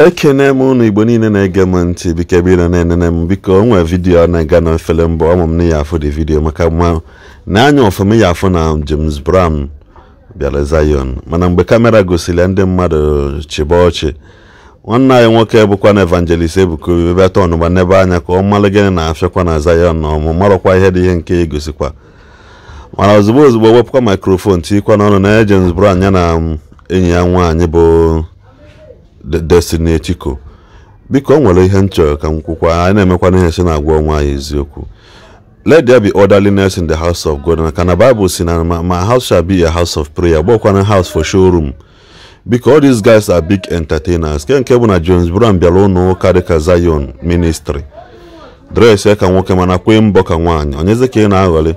Ekene m unu Igbo niile na-ege m ntị. Biko, ebe ị nọ na-enene m, biko, o nwere video na-aga na efere mbụ ama m na ya afụ dị video maka ma na anya ọfụma ya afụ na James Brown bịara Zion. Mana mgbe camera gosiri ya, ndị mmadụ chịba ọchị. Nwanne anyị nwoke bụkwa na Evangelist Ebuka Obi bịa tọnụgba n'ebe anya ka ọ malụ gịnị na-afịakwa na Zion, na ọmụ marụkwa ihe dị ihe nke egosikwa. Mana ozugbo ozugbo wepụkwa microphone tikwa n'ọnụ na James Brown ya na enyi ya nwaanyị bụ Destiny Etiko. Biko, o nwere ihe m chọrọ ka m kwukwa. Anyị na-emekwa ihe si na-agwa onwe anyị eziokwu. Let there be orderliness in the house of God, maka na Bible si na my house shall be a house of prayer, gbọkwana house for showroom. Biko, all these guys are big entertainers. Nke bụ na James Brown bịara ụlọ ụka dịka Zion Ministry, dress ka nwoke mana kwee mbọ ka nwaanyị. Onyeze ka ị na-aghọlị?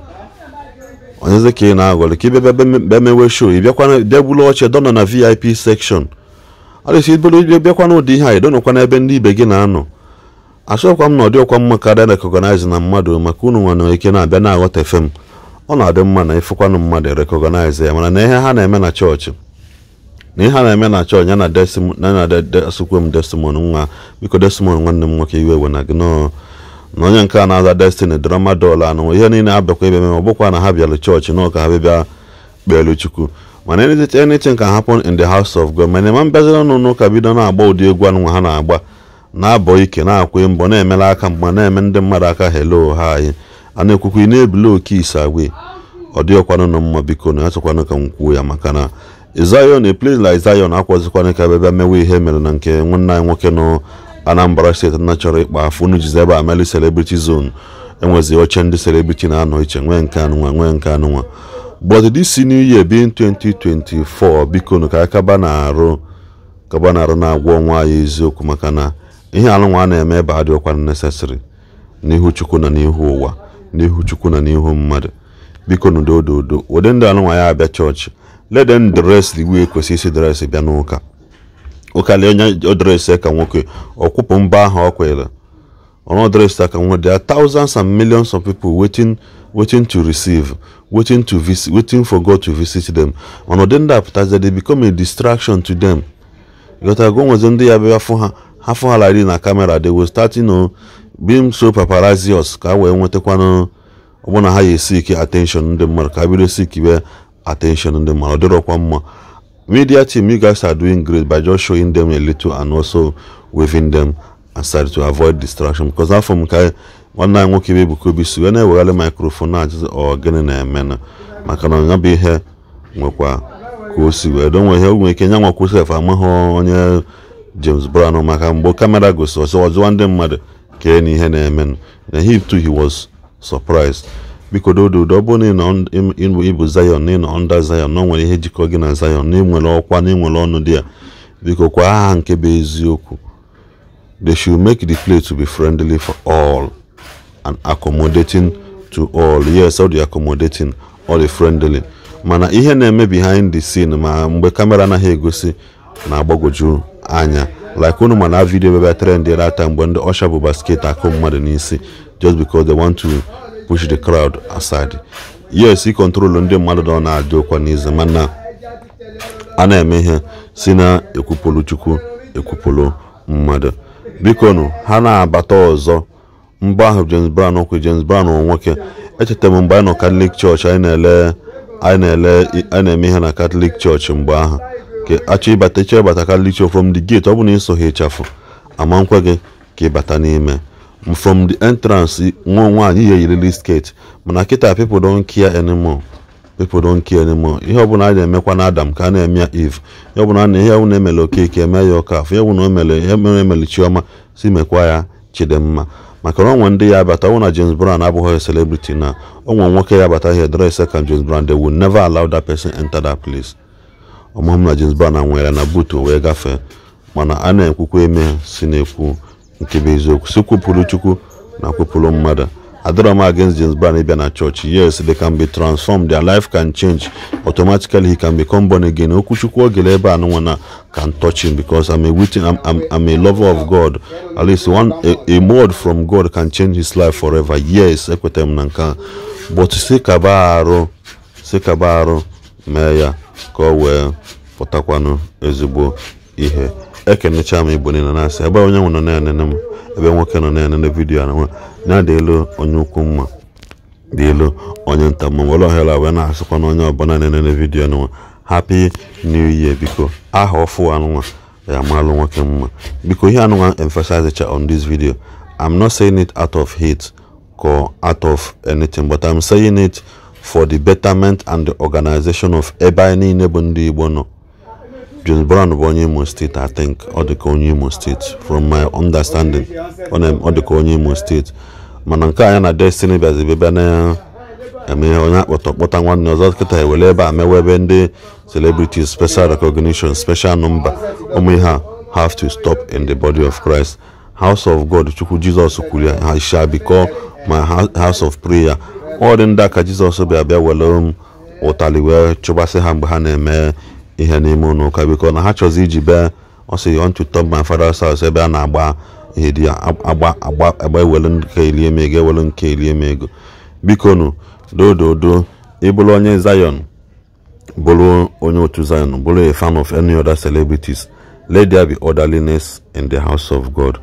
Onyeze ka ị na-aghọlị ka ị bịa bịa mewe show? Ị bịakwana bịa bulu oche dọnọ na VIP section. Alịsị bụrụ bịakwana ụdị ihe a, ịdọnọkwa n'ebe ndị ibe gị na-anọ. Achọkwa m na ọ dịọkwa mma karịa recognize na mmadụ, maka unu nwere ike na-abịa na-aghọtafe m. Ọ na-adị mma na ịfụkwanụ mmadụ, recognize ya. Mana na ihe ha na-eme na chọọchị, na ihe ha na-eme na chọọchị ya na na Desmond nwa, biko, Desmond nwanne m nwoke, iwe ewe na gị nọọ na onye nke a na-aza Destiny drama doll anụ ihe niile abịakwa ebe eme. Ọ bụkwa na ha bịara chọọchị na ka ha bịa kpeelu Chukwu, mana anything can happen in the house of God. Mana ma mbịazira n'ụlọ ụka bido na-agba ụdị egwu anụnwa ha na-agba, na-abọ ike, na-akwe mbọ, na-emela aka mgba, na-eme ndị mmadụ aka hello ha, anyị a na-ekwukwa ị na-ebulu oke ise agwe, ọ dịghịkwanụ na mma. Biko, na achọkwanụ ka m kwuo ya, maka na Zion, a place like Zion, akwazikwanụ ka ebe bịa mewe ihe mere na nke nwanne anyị nwoke nọ Anambra Steeti na chọrọ ịkpa afọ. Unu jizi ebe a meli celebrity zone, enwezi oche ndị celebrity na-anọ iche, nwee nke anụnwa, nwee nke anụnwa. But this new year being 2024, biko nụ, ka akaba na-arụ, kaba na-arụ, na-agwa onwe anyị eziokwu, maka na ihe alụnwa a na-eme ebe adịghịkwa necessary n'ihu Chukwu na n'ihu ụwa, n'ihu Chukwu na n'ihu mmadụ. Biko nụ, dododo ụdị ndị alụnwa ya abịa chọọchị, let them dress the way kwesị isi dress bịa n'ụka. Ụka lee onye o dress ka nwoke, ọkwụpụ mba ahụ ọ kwere ọnụ dress ka nwoke. There are thousands and millions of people waiting, waiting to receive, waiting to visit, waiting for God to visit them. Ọnọdụ ndị apụtazi, they become a distraction to them. Ịghọtago? Nwezi ndị ya bịa fụ ha, ha fụ ha like na camera, they will start being so paparazzious ka ha wee nwetakwanụ ọbụna ha ya esi ike attention ndị mmadụ, ka ha bido seek iwe attention ndị mmadụ. Ọ dịrọkwa mma. Media team, you guys are doing great by just showing them a little and also waving them aside to avoid distraction, because afọ m ka nwanne anyị nwoke bụ Ebuka Obi si wee na-ewegharị microphone na-ajụzi ọ gịnị na-emenụ, maka na ya bụ ihe nwekwa ka o si wee donwe ihe o nwere ike nye nwakwu sef amaghị onye James Brown, maka mgbe camera gosi ọsọ ọzụwa ndị mmadụ kee na ihe na-emenụ na he too, he was surprised. Biko, dododo, ọ bụrụ na ị nọ ịbụ Zion, na ị nọ under Zion, na o nwere ihe jikọ gị na Zion, na ị nwere ọkwa, na ị nwere ọnụ dị ya, biko, kwa aha nke bụ eziokwu. They should make the place to be friendly for all and accommodating to all. Yes, all the accommodating, all the friendly, mana ihe na-eme behind the scene ma mgbe camera anaghị egosi na-agbagwoju anya. Like unu mana video ebe trend that mgbe ndị usher bụ basket akụ mmadụ n'isi just because they want to push the crowd aside. Yes, i control ndị mmadụ nọ na-adị ụkwa n'izu, mana a na-eme ihe si na ekwupụlụ Chukwu, ekwupụlụ mmadụ. Biko nụ, ha na-abata ọzọ mgbe ahụ James Brown okwu James Brown nwoke. Echetara m mgbe anyị nọ Catholic Church, anyị na-ele anyị na-eme ihe na Catholic Church mgbe ahụ, ka achọ ịbata, ịchọ ịbata Catholic Church, from the gate, ọ bụ na ịso ha ịchafụ ama nkwe gị ka ịbata n'ime from the entrance. Nwa nwaanyị ihe yirili skirt, mana kịta people don't care anymore, people don't care anymore. Ihe ọbụla a na-emekwa na Adam ka a na-eme ya Eve, ihe ọbụla na ihe ọbụla emere Okeke, eme ya Ọkafọ, ihe ọbụla o mere, ihe mere emere Chioma, si mekwa ya Chidimma, maka na onwe ndị ya abata ọ na James Brown abụghị celebrity, na onwe nwoke ya abata ihe dress ka James Brown, they will never allow that person enter that place. Ọmụmụ na James Brown nwere na butu wee gafee. Mana a na-ekwukwa eme si na-ekwu nke bụ eziokwu, si kwupụrụ Chukwu na kwupụrụ mmadụ. Adịrọ m against James Brown ịbịa na church. Yes, they can be transformed, their life can change automatically, he can become born again. Okwu Chukwu ogele ebe anụnwa na can touch him, because I'm a witness, I'm a lover of God. At least a word from God can change his life forever. Yes, ekwetara m na nke a, but si kaba arụ, si kaba arụ mee ya ka ọ wee pụtakwanụ ezigbo ihe. Ekenecha m Igbo niile na-asị ebe onye nwe nọ na-enene m, ebe nwoke nọ na-enene vidiyo na nwa na-adị elu onye ukwu mma, dị elu onye nta mma. Were ohere wee na-asịkwa na onye ọbụla na-enene vidiyo nwa happy new year. Biko aha ọfụ anụnwa ya malụ nwoke mma. Biko ihe anụnwa emphasize on this video, I'm not saying it out of hate or out of anything, but I'm saying it for the betterment and the organization of ebe anyị niile bụ ndị Igbo nọ. James Brown bụ onye Imo State, I think ọ dịka onye Imo State from my understanding, ọ dịka onye Imo State. Mana nke anya na Destiny bịazi bịa na-eme ihe onye akpọta kpọta nwanne ọzọ kịta ewere ebe a mewe ebe ndị celebrities special recognition, special number. Ụmụ ihe a have to stop in the body of Christ. House of God, Chukwu Jizọs kwuru ya, ha shall be called my house of prayer. Ọ dị ndị aka Jizọs bịa bịa were ụtalị wee chụbasị ha mgbe ha na-eme ihe n'ime ụlọ ụka, biko na ha chọzi iji bee ọ sị want to turn my father's house ebe a na-agba ihe dị ya agba agba agba ewere nke elie m ego, ewere nke elie m ego. Biko nụ dododo, ịbụrụ onye Zion, bụrụ onye otu Zion, bụrụ a fan of any other celebrities, let there be orderliness in the house of God.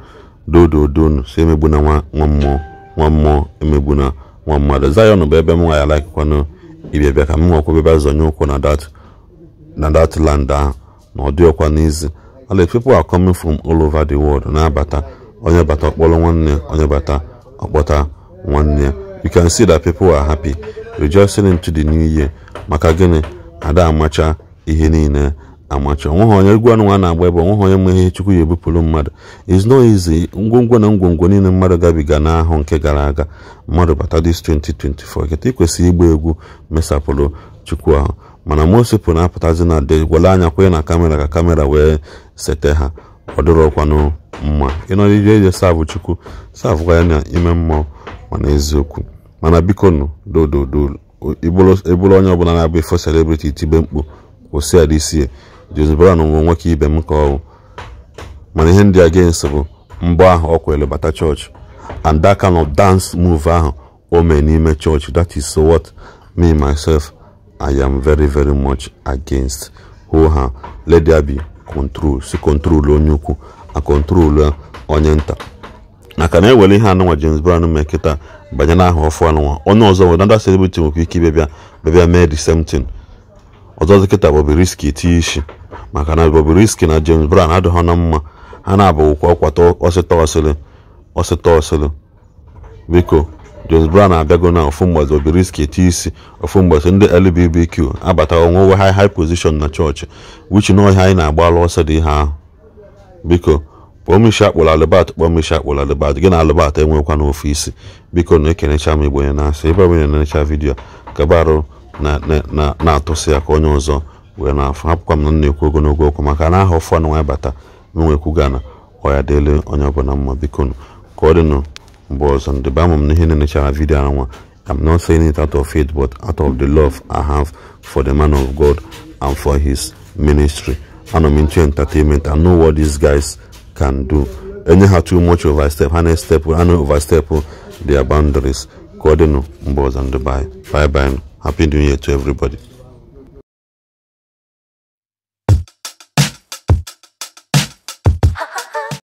Dododo nụ si emegbuna nwa mmụọ, nwa mmụọ emegbuna nwa mmadụ. Zion bụ ebe m nwa ya laikikwanụ ịbịa bịa ka m nwekwa bịa zọnye ụkwụ na that land ahụ na ọ dịghịkwa n'izi. All the people are coming from all over the world na-abata, onye bata ọkpọrọ nwanne, onye bata ọkpọta nwanne. You can see that people are happy, rejoicing into the new year. Maka gịnị? Ada amacha ihe niile amacha. Onweghị onye egwu anụnwa na-agba ebe, onweghị onye ma ihe Chukwu ya ebupụrụ mmadụ. It's not easy. Ngwongwo na ngwongwo niile mmadụ gabiga n'ahụ nke gara aga, mmadụ bata this 2024 kịta ikwesịrị ịgba egwu mesapụrụ Chukwu ahụ. Mana most people na-apụtazi na de gwele anya kwenye na kamera ka kamera wee sete ha, ọ dịrọkwanụ mma. Ịnọ ije ije savụ Chukwu, savụkwa ya na ime mmụọ mana eziokwu. Mana biko nụ dododo, ịbụrụ onye ọbụla na-abụ ifo celebrity tibe mkpu kwụsị ya dịsie. James Brown bụ nwoke ibe m ka ọ bụ, mana ihe ndị against bụ mbọ ahụ ọ kwere bata church and that kind of dance move ahụ o mee n'ime church. That is what me myself I am very very much against. Hoo ha, let there be control. Si control onye ukwu a control onye nta. Maka na ewere ihe anụnwa James Brown mee kịta banye n'aha ọfụ anụnwa, onye ọzọ nwere another celebrity nwekwa ike ịbịa bịa mee the same thing. Ọzọzi kịta Bobrisky etinye isi, maka na Bobrisky na James Brown adịghị na mma, ha na-abụghịkwa ọkwata ọsịta ọsịlị ọsịta ọsịlị. Biko James Brown abịago na ofu mgbe Bobrisky etinye isi, ofu mgbe ndị LGBTQ abata onwewe high position na chọọchị, which na ọhịa anyị na-agbalụ ọsọ dị ihe ahụ. Biko kpọọ akpụrụ Albert, kpọọ akpụrụ Albert, gị na Albert enwekwa n'ofu isi. Biko na ekenecha m Igbo onye na-asị ebe onye na-enecha vidiyo kabarụ na-atụsị ya ka onye ọzọ wee na-afụ. Hapụkwa m na na-ekwu ogologo okwu maka na aha ọfụ anụ bata m nwekwu gana ọ ya dịle onye ọbụla mma. Biko ka ọ dịnụ mgbe ọzọ. Ndị be ama m na ihe na-enechara vidiyo anwa, I'm not saying it out of hate, but out of the love I have for the man of God and for his ministry. And I'm into entertainment. I know what these guys can do. Enye ha too much overstep, ha na-step, ha na-overstep their boundaries. Ka ọ dịnụ mgbe ọzọ. Ndị bye bye. Happy New Year to everybody.